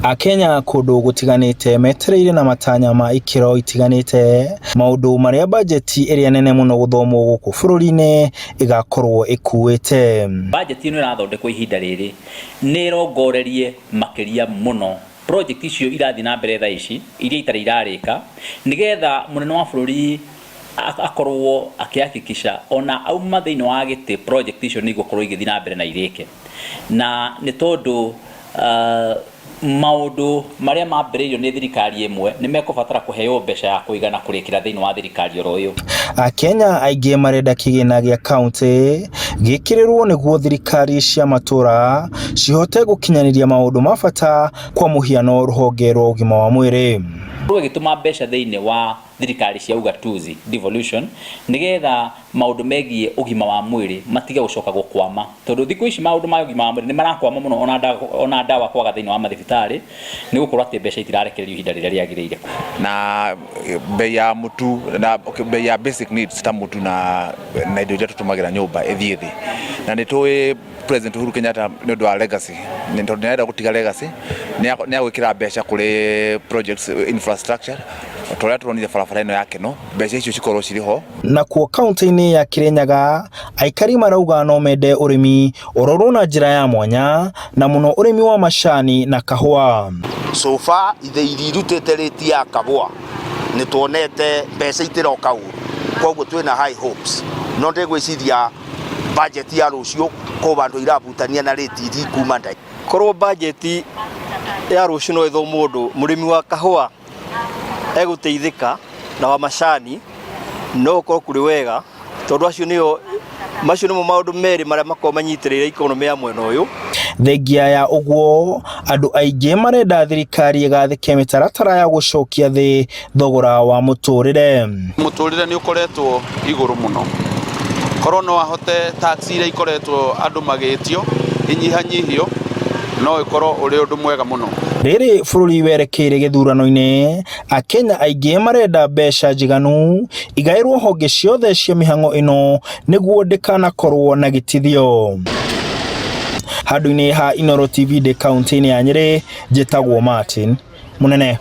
Akenya kũndũ gũtiganĩte metereire na matanya ma ikĩro itiganĩte maũndũ marĩa bajeti ĩrĩa nene mũno gũthomwo gũkũ bũrũri-inĩ ĩgakorwo ĩkuĩte. Bajeti ĩno ĩrathondekwo ihinda rĩrĩ nĩ ĩrongorerie makĩria mũno project icio irathiĩ na mbere thaa ici iria itarĩ irarĩka nĩgetha mũnene wa bũrũri akorwo akĩhakikisha ona auma thĩinĩ wa gĩtĩ project icio nĩ igũkorwo igĩthiĩ na mbere na irĩke. Na nĩ tondũ maũndũ marĩa mambĩrĩirio nĩ thirikari ĩmwe nĩ mekũbatara kũheo mbeca ya kũigana kũrĩkĩra thĩinĩ wa thirikari oro ĩyo. Akenya aingĩ marenda kĩgĩna gĩa kauntĩ gĩkĩrĩrwo nĩguo thirikari cia matũra cihote gũkinyanĩria maũndũ ma bata kwa mũhiano rũhonge rwa ũgima wa mwĩrĩ. Ĩgĩtũma mbeca thĩinĩ wa thirikari cia ugatuzi, devolution, nĩgetha maũndũ megiĩ ũgima wa mwĩrĩ matige gũcoka gũkwama. Tondũ thikũ ici maũndũ ma ũgima wa mwĩrĩ nĩ marakwama mũno ona ndawa kwaga thĩinĩ wa mathibitarĩ nĩ gũkorwo atĩ mbeca itirarekererio ihinda rĩrĩa rĩagĩrĩire. Na bei ya mũtu na bei ya basic needs ta mũtu na na indo iria tũtũmagĩra nyũmba ĩthiĩ thĩ. Na nĩ tũĩ President Uhuru Kenyatta nĩ ũndũ wa legacy, nĩ tondũ nĩ arenda gũtiga legacy, nĩ egwĩkĩra mbeca kũrĩ projects infrastructure ta ũrĩa tũronire barabara ĩno ya Kenol, mbeca icio cikorwo cirĩ ho. Nakuo kaunti-inĩ ya Kirinyaga, aikari marauga no mende ũrĩmi ũrorwo na njĩra ya mwanya, na mũno ũrĩmi wa macani na kahũa. So far ithĩi iria irutĩte rĩti ya kahũa nĩ tuonete mbeca itiroka ũru, koguo twĩna high hopes, no ndĩgwĩciria budget ya rũciũ kũ vandũ irabutania na rĩti iria ikuma ndai. Korwo budget ya rũciũ no ĩthomwo ũndũ mũrĩmi wa kahũa egũteithĩka na wa macani no gũkorwo kũrĩ wega tondũ acio nĩo macio nĩmo maũndũ merĩ marĩa makoragwo manyitĩrĩire economy ya mwena ũyũ. Thengia ya ũguo, andũ aingĩ marenda thirikari ĩgathĩke mĩtaratara ya gũcokia thĩ thogora wa mũtũrĩre. Mũtũrĩre nĩ ũkoretwo igũrũ mũno, korwo no ahote tax iria ikoretwo andũ magĩtio inyihanyihio no ĩkorwo ũrĩ ũndũ mwega mũno. Rĩrĩ bũrũri werekeire gĩthurano-inĩ, Akenya aingĩ marenda mbeca njiganu igaĩrwo honge ciothe cia mĩhang'o ĩno nĩguo ndĩkanakorwo na gĩtithio. Handũ-inĩ ha Inooro TV ndĩ kaũntĩ-inĩ ya Nyĩrĩ, njĩtagwo Martin Mũnene.